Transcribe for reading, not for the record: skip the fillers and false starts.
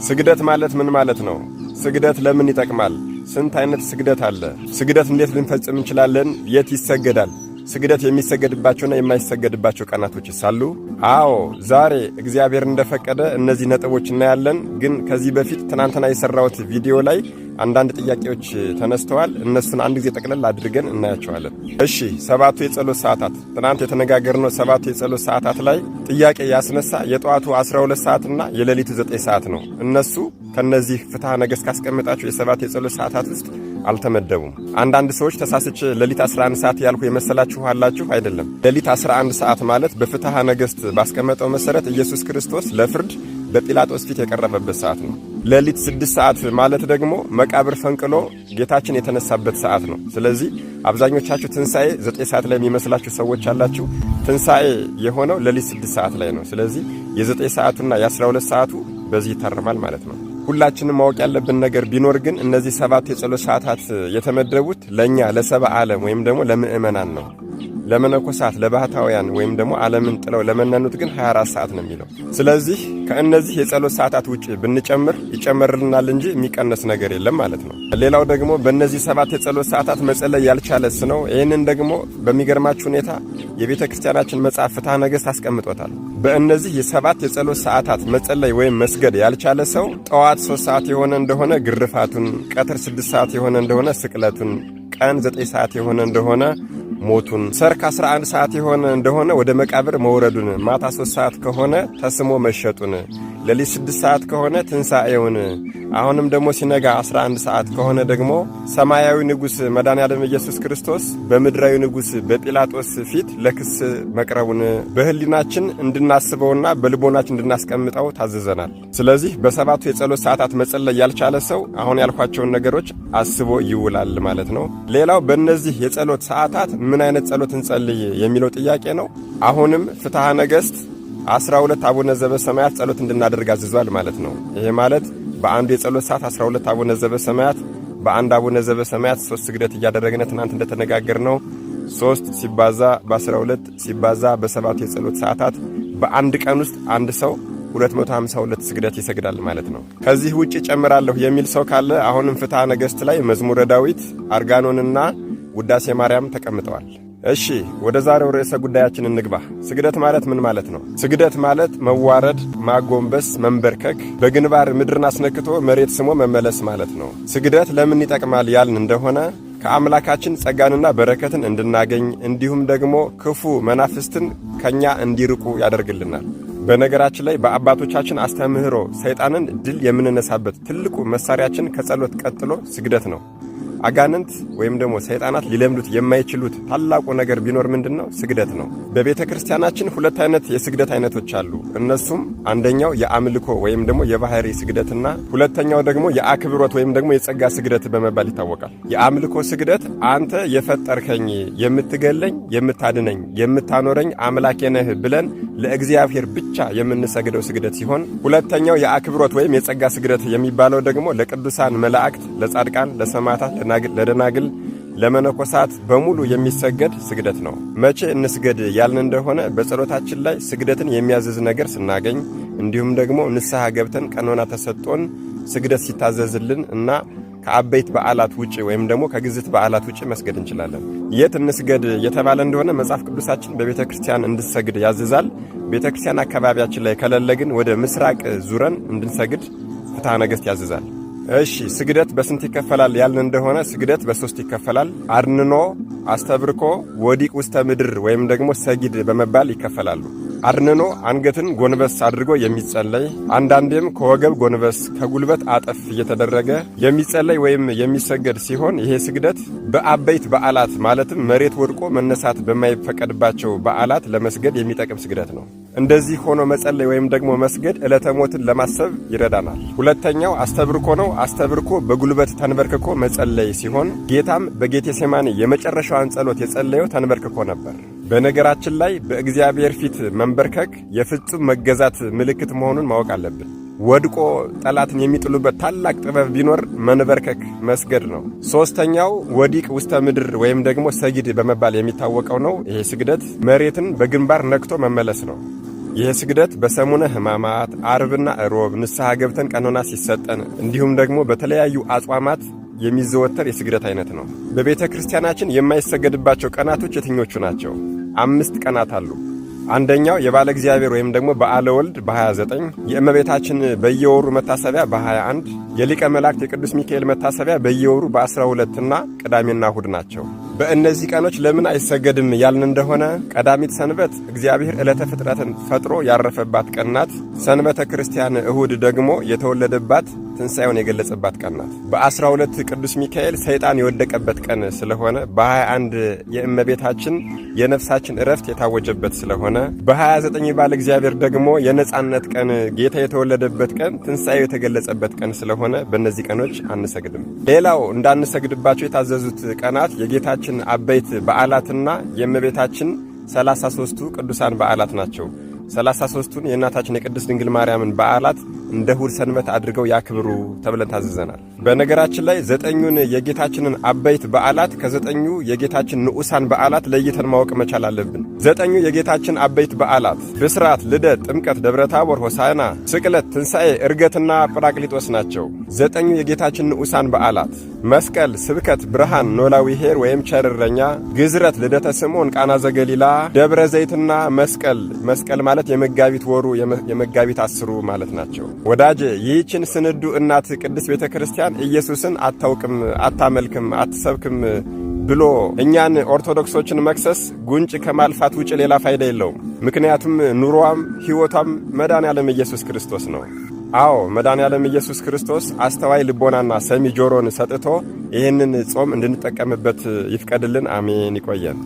ስግደት ማለት ምን ማለት ነው? ስግደት ለምን ይጠቅማል? ስንት አይነት ስግደት አለ? ስግደት እንዴት ልንፈጽም እንችላለን? የት ይሰገዳል? ስግደት የሚሰገድባቸውና የማይሰገድባቸው ቀናቶችስ አሉ? አዎ፣ ዛሬ እግዚአብሔር እንደፈቀደ እነዚህ ነጥቦች እናያለን። ግን ከዚህ በፊት ትናንትና የሰራሁት ቪዲዮ ላይ አንዳንድ ጥያቄዎች ተነስተዋል። እነሱን አንድ ጊዜ ጠቅለል አድርገን እናያቸዋለን። እሺ፣ ሰባቱ የጸሎት ሰዓታት፣ ትናንት የተነጋገርነው ሰባቱ የጸሎት ሰዓታት ላይ ጥያቄ ያስነሳ የጠዋቱ 12 ሰዓትና የሌሊቱ 9 ሰዓት ነው። እነሱ ከነዚህ ፍትሐ ነገሥት ካስቀመጣቸው የሰባት የጸሎት ሰዓታት ውስጥ አልተመደቡም። አንዳንድ ሰዎች ተሳስቼ ሌሊት 11 ሰዓት ያልኩ የመሰላችሁ አላችሁ። አይደለም። ሌሊት 11 ሰዓት ማለት በፍትሐ ነገሥት ባስቀመጠው መሰረት ኢየሱስ ክርስቶስ ለፍርድ በጲላጦስ ፊት የቀረበበት ሰዓት ነው። ሌሊት 6 ሰዓት ማለት ደግሞ መቃብር ፈንቅሎ ጌታችን የተነሳበት ሰዓት ነው። ስለዚህ አብዛኞቻችሁ ትንሣኤ 9 ሰዓት ላይ የሚመስላችሁ ሰዎች አላችሁ። ትንሣኤ የሆነው ሌሊት 6 ሰዓት ላይ ነው። ስለዚህ የ9 ሰዓቱና የ12 ሰዓቱ በዚህ ይታረማል ማለት ነው። ሁላችንም ማወቅ ያለብን ነገር ቢኖር ግን እነዚህ ሰባት የጸሎት ሰዓታት የተመደቡት ለእኛ ለሰብአ ዓለም ወይም ደግሞ ለምእመናን ነው። ለመነኮሳት፣ ለባህታውያን ወይም ደግሞ ዓለምን ጥለው ለመነኑት ግን 24 ሰዓት ነው የሚለው። ስለዚህ ከእነዚህ የጸሎት ሰዓታት ውጭ ብንጨምር ይጨመርልናል እንጂ የሚቀነስ ነገር የለም ማለት ነው። ሌላው ደግሞ በእነዚህ ሰባት የጸሎት ሰዓታት መጸለይ ያልቻለስ ነው። ይህንን ደግሞ በሚገርማችሁ ሁኔታ የቤተ ክርስቲያናችን መጽሐፍ ፍትሐ ነገሥት አስቀምጦታል። በእነዚህ የሰባት የጸሎት ሰዓታት መጸለይ ወይም መስገድ ያልቻለ ሰው ጠዋት 3 ሰዓት የሆነ እንደሆነ ግርፋቱን፣ ቀትር 6 ሰዓት የሆነ እንደሆነ ስቅለቱን፣ ቀን 9 ሰዓት የሆነ እንደሆነ ሞቱን፣ ሰርክ 11 ሰዓት የሆነ እንደሆነ ወደ መቃብር መውረዱን፣ ማታ 3 ሰዓት ከሆነ ተስሞ መሸጡን፣ ሌሊት 6 ሰዓት ከሆነ ትንሣኤውን፣ አሁንም ደግሞ ሲነጋ 11 ሰዓት ከሆነ ደግሞ ሰማያዊ ንጉሥ መድኃኔዓለም ኢየሱስ ክርስቶስ በምድራዊ ንጉሥ በጲላጦስ ፊት ለክስ መቅረቡን በሕሊናችን እንድናስበውና በልቦናችን እንድናስቀምጠው ታዘዘናል። ስለዚህ በሰባቱ የጸሎት ሰዓታት መጸለይ ያልቻለ ሰው አሁን ያልኳቸውን ነገሮች አስቦ ይውላል ማለት ነው። ሌላው በእነዚህ የጸሎት ሰዓታት ምን አይነት ጸሎት እንጸልይ የሚለው ጥያቄ ነው። አሁንም ፍትሐ ነገሥት 12 አቡነ ዘበሰማያት ጸሎት እንድናደርግ አዝዟል ማለት ነው። ይሄ ማለት በአንዱ የጸሎት ሰዓት 12 አቡነ ዘበሰማያት፣ በአንድ አቡነ ዘበሰማያት 3 ስግደት እያደረግን ትናንት እንደተነጋገርነው 3 ሲባዛ በ12 ሲባዛ በሰባቱ የጸሎት ሰዓታት በአንድ ቀን ውስጥ አንድ ሰው 252 ስግደት ይሰግዳል ማለት ነው። ከዚህ ውጭ ጨምራለሁ የሚል ሰው ካለ አሁንም ፍትሐ ነገሥት ላይ መዝሙረ ዳዊት፣ አርጋኖንና ውዳሴ ማርያም ተቀምጠዋል። እሺ፣ ወደ ዛሬው ርዕሰ ጉዳያችን እንግባ። ስግደት ማለት ምን ማለት ነው? ስግደት ማለት መዋረድ፣ ማጎንበስ፣ መንበርከክ፣ በግንባር ምድርን አስነክቶ መሬት ስሞ መመለስ ማለት ነው። ስግደት ለምን ይጠቅማል ያልን እንደሆነ ከአምላካችን ጸጋንና በረከትን እንድናገኝ እንዲሁም ደግሞ ክፉ መናፍስትን ከኛ እንዲርቁ ያደርግልናል። በነገራችን ላይ በአባቶቻችን አስተምህሮ ሰይጣንን ድል የምንነሳበት ትልቁ መሳሪያችን ከጸሎት ቀጥሎ ስግደት ነው። አጋንንት ወይም ደግሞ ሰይጣናት ሊለምዱት የማይችሉት ታላቁ ነገር ቢኖር ምንድነው? ስግደት ነው። በቤተ ክርስቲያናችን ሁለት አይነት የስግደት አይነቶች አሉ። እነሱም አንደኛው የአምልኮ ወይም ደግሞ የባህሪ ስግደትና ሁለተኛው ደግሞ የአክብሮት ወይም ደግሞ የጸጋ ስግደት በመባል ይታወቃል። የአምልኮ ስግደት አንተ የፈጠርከኝ፣ የምትገለኝ፣ የምታድነኝ፣ የምታኖረኝ አምላኬ ነህ ብለን ለእግዚአብሔር ብቻ የምንሰግደው ስግደት ሲሆን፣ ሁለተኛው የአክብሮት ወይም የጸጋ ስግደት የሚባለው ደግሞ ለቅዱሳን መላእክት፣ ለጻድቃን፣ ለሰማዕታት፣ ለደናግል፣ ለመነኮሳት በሙሉ የሚሰገድ ስግደት ነው። መቼ እንስገድ ያልን እንደሆነ በጸሎታችን ላይ ስግደትን የሚያዝዝ ነገር ስናገኝ፣ እንዲሁም ደግሞ ንስሐ ገብተን ቀኖና ተሰጥቶን ስግደት ሲታዘዝልን እና ከአበይት በዓላት ውጪ ወይም ደግሞ ከግዝት በዓላት ውጪ መስገድ እንችላለን። የት እንስገድ የተባለ እንደሆነ መጽሐፍ ቅዱሳችን በቤተ ክርስቲያን እንድንሰግድ ያዝዛል። ቤተ ክርስቲያን አካባቢያችን ላይ ከሌለ ግን ወደ ምስራቅ ዙረን እንድንሰግድ ፍትሐ ነገሥት ያዝዛል። እሺ፣ ስግደት በስንት ይከፈላል ያልን እንደሆነ ስግደት በሶስት ይከፈላል። አድንኖ፣ አስተብርኮ፣ ወዲቅ ውስተ ምድር ወይም ደግሞ ሰጊድ በመባል ይከፈላሉ። አድንኖ አንገትን ጎንበስ አድርጎ የሚጸለይ፣ አንዳንዴም ከወገብ ጎንበስ ከጉልበት አጠፍ እየተደረገ የሚጸለይ ወይም የሚሰገድ ሲሆን ይሄ ስግደት በአበይት በዓላት ማለትም መሬት ወድቆ መነሳት በማይፈቀድባቸው በዓላት ለመስገድ የሚጠቅም ስግደት ነው። እንደዚህ ሆኖ መጸለይ ወይም ደግሞ መስገድ ዕለተ ሞትን ለማሰብ ይረዳናል። ሁለተኛው አስተብርኮ ነው። አስተብርኮ በጉልበት ተንበርክኮ መጸለይ ሲሆን ጌታም በጌቴሴማኒ የመጨረሻዋን ጸሎት የጸለየው ተንበርክኮ ነበር። በነገራችን ላይ በእግዚአብሔር ፊት መንበርከክ የፍጹም መገዛት ምልክት መሆኑን ማወቅ አለብን። ወድቆ ጠላትን የሚጥሉበት ታላቅ ጥበብ ቢኖር መንበርከክ መስገድ ነው። ሶስተኛው ወዲቅ ውስተ ምድር ወይም ደግሞ ሰጊድ በመባል የሚታወቀው ነው። ይሄ ስግደት መሬትን በግንባር ነክቶ መመለስ ነው። ይህ ስግደት በሰሙነ ሕማማት አርብና እሮብ ንስሐ ገብተን ቀኖና ሲሰጠን እንዲሁም ደግሞ በተለያዩ አጽዋማት የሚዘወተር የስግደት አይነት ነው። በቤተ ክርስቲያናችን የማይሰገድባቸው ቀናቶች የትኞቹ ናቸው? 5 ቀናት አሉ። አንደኛው የባለ እግዚአብሔር ወይም ደግሞ በዓለ ወልድ በ29፣ የእመቤታችን በየወሩ መታሰቢያ በ21፣ የሊቀ መላእክት የቅዱስ ሚካኤል መታሰቢያ በየወሩ በ12 እና ቅዳሜና እሁድ ናቸው። በእነዚህ ቀኖች ለምን አይሰገድም ያልን እንደሆነ ቀዳሚት ሰንበት እግዚአብሔር ዕለተ ፍጥረትን ፈጥሮ ያረፈባት ቀን ናት። ሰንበተ ክርስቲያን እሁድ ደግሞ የተወለደባት ትንሣኤውን የገለጸባት ቀን ናት። በ12 ቅዱስ ሚካኤል ሰይጣን የወደቀበት ቀን ስለሆነ፣ በ21 የእመቤታችን የነፍሳችን እረፍት የታወጀበት ስለሆነ፣ በ29 ባለ እግዚአብሔር ደግሞ የነጻነት ቀን፣ ጌታ የተወለደበት ቀን፣ ትንሣኤው የተገለጸበት ቀን ስለሆነ በእነዚህ ቀኖች አንሰግድም። ሌላው እንዳንሰግድባቸው የታዘዙት ቀናት የጌታችን አበይት በዓላትና የእመቤታችን 33ቱ ቅዱሳን በዓላት ናቸው። 33ቱን የእናታችን የቅድስት ድንግል ማርያምን በዓላት እንደ እሁድ ሰንበት አድርገው ያክብሩ ተብለን ታዝዘናል። በነገራችን ላይ 9ኙን የጌታችንን አበይት በዓላት ከ9ኙ የጌታችን ንዑሳን በዓላት ለይተን ማወቅ መቻል አለብን። 9ኙ የጌታችን አበይት በዓላት ብስራት፣ ልደት፣ ጥምቀት፣ ደብረ ታቦር፣ ሆሳዕና፣ ስቅለት፣ ትንሣኤ፣ ዕርገትና ጵራቅሊጦስ ናቸው። 9ኙ የጌታችን ንዑሳን በዓላት መስቀል፣ ስብከት፣ ብርሃን፣ ኖላዊ ኄር ወይም ቸር እረኛ፣ ግዝረት፣ ልደተ ስምዖን፣ ቃና ዘገሊላ፣ ደብረ ዘይትና መስቀል። መስቀል ማለት የመጋቢት ወሩ የመጋቢት 10ሩ ማለት ናቸው። ወዳጄ፣ ይህችን ስንዱ እናት ቅድስት ቤተ ክርስቲያን ኢየሱስን አታውቅም፣ አታመልክም፣ አትሰብክም ብሎ እኛን ኦርቶዶክሶችን መክሰስ ጉንጭ ከማልፋት ውጭ ሌላ ፋይዳ የለውም። ምክንያቱም ኑሮዋም ሕይወቷም መድኃኔዓለም ኢየሱስ ክርስቶስ ነው። አዎ፣ መድኃኔዓለም ኢየሱስ ክርስቶስ አስተዋይ ልቦናና ሰሚ ጆሮን ሰጥቶ ይህንን ጾም እንድንጠቀምበት ይፍቀድልን። አሜን። ይቆየን።